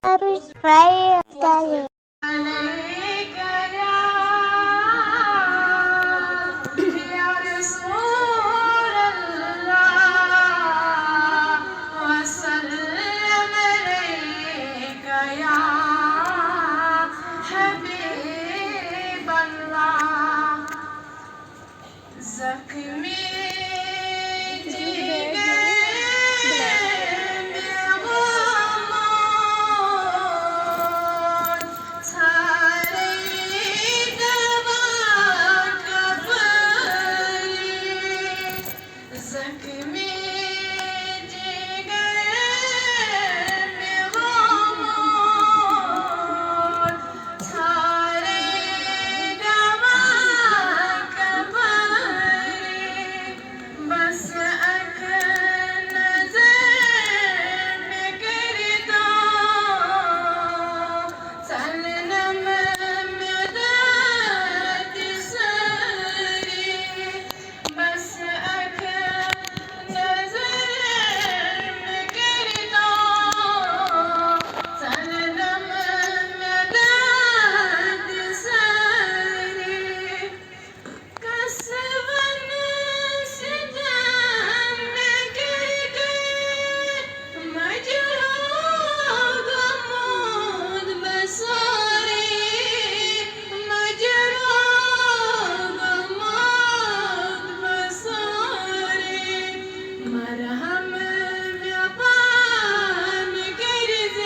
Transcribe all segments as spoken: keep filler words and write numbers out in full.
Subscribe کریں۔ عليك يا، يا رسول الله، وسلم عليك يا حبيب الله. زخمی جگر میں غموض، ژھارے دوا کپٲرۍ۔ زخمی جگر میں غموض، ژھارے دوا کپٲرۍ۔ بس اکھ نظر مےٚ کٔرِتو، ژلنم مےٚ دردِ سٲری۔ بس اکھ نظر مےٚ کٔرِتو، ژلنم مےٚ دردِ سٲری۔ کس ونہٕ ستم مےٚ کٔرۍ گٔے مجروح گوٚمُت بہٕ سورُے، مجروح گوٚمُت بہٕ سورُے۔ مرہم مےٚ پانہٕ کٔرۍ زِ،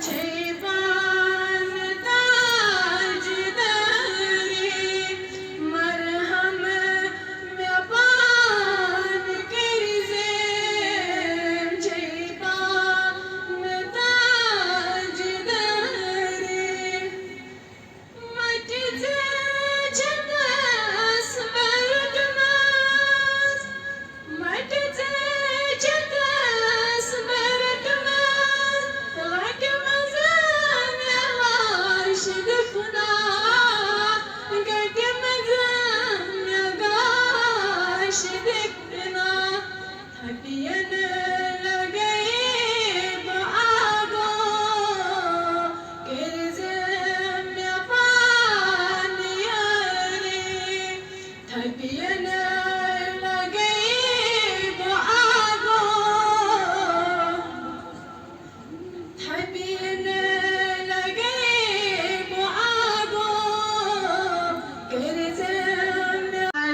چھے پانہٕ تاجدٲری۔ مرہم مےٚ پانہٕ کٔرۍ زِ، چھے پانہٕ تاجدٲری۔ مٹہِ زٕ چھکس بہٕ رٔٹمٕژ، مٹہِ زٕ چھکس بہٕ رٔٹمٕژ، لٹہِ منٛز مےٚ لاش دفنا، گٹہِ منٛز مےٚ گاش دفنا۔ ہٹین